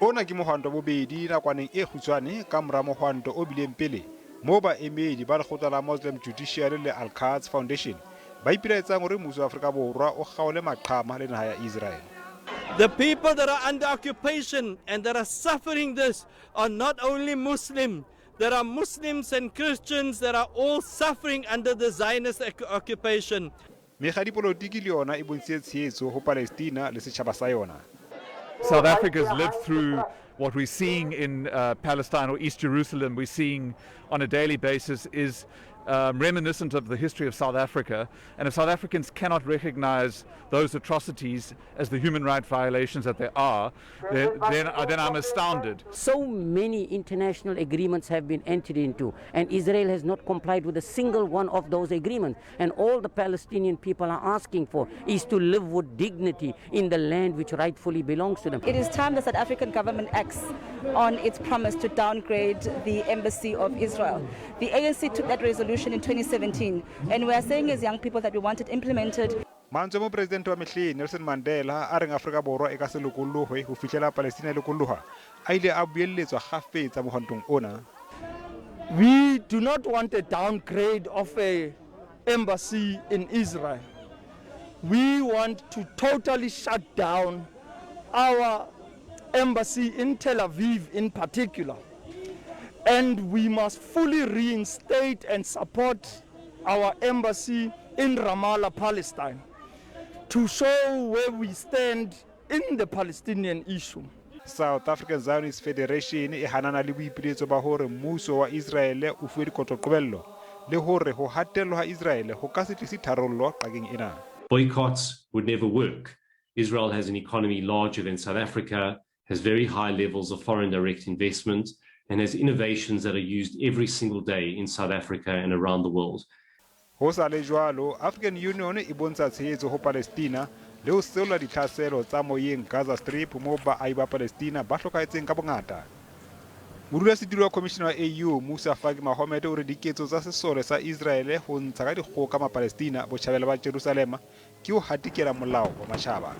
Ona ke mohwanto wa bobedi nakwaneng e kgutshwane ka mora mohwanto o bileng pele moo baemedi ba lekgotla la Muslim Judiciary le Al-Quds Foundation ba ipelaetsang hore mmuso wa Afrika Borwa o kgaole maqhama le naha ya Israel. The people that are under occupation and that are suffering this are not only Muslim. There are Muslims and Christians that are all suffering under the Zionist occupation. Mekga ya dipolotiki le yona e bontshitse tshehetso ho Palestina le setjhaba sa yona. South Africa's lived through what we're seeing in Palestine or East Jerusalem, we're seeing on a daily basis is reminiscent of the history of South Africa. And if South Africans cannot recognize those atrocities as the human rights violations that they are, then I'm astounded. So many international agreements have been entered into, and Israel has not complied with a single one of those agreements. And all the Palestinian people are asking for is to live with dignity in the land which rightfully belongs to them. It is time the South African government acts on its promise to downgrade the embassy of Israel. The ANC took that resolution in 2017, and we are saying as young people that we want it implemented. Mantswe a mopresidente wa mehleng Nelson Mandela a reng Afrika Borwa e ka se lokollohwe ho fihlela Palestina e lokolloha a ile a buelletswa kgafetsa mohwantong ona. We do not want a downgrade of a embassy in Israel. We want to totally shut down our embassy in Tel Aviv in particular. And we must fully reinstate and support our embassy in Ramallah, Palestine, to show where we stand in the Palestinian issue. South African Zionist Federation e hanana le boipiletso ba hore mmuso wa Israele o fuwe dikotloqobello le hore ho hatellwa ha Israele ho ka se tlise tharollo qakeng ena. Boycotts would never work. Israel has an economy larger than South Africa, has very high levels of foreign direct investment, and has innovations that are used every single day in South Africa and around the world. Ho sa le jwalo, African Union e bontsha tshehetso ho Palestina le ho seola ditlhaselo tsa moyeng Gaza Strip moo baahi ba Palestina ba hlokahetseng ka bongata. Modulasetulo wa Khomishene wa AU Moussa Faki Mahomet o re diketso tsa sesole sa Israele ho ntsha ka dikgoka Mapalestina botjhabela ba Jerusalema ke ho hatikela molao wa matjhaba.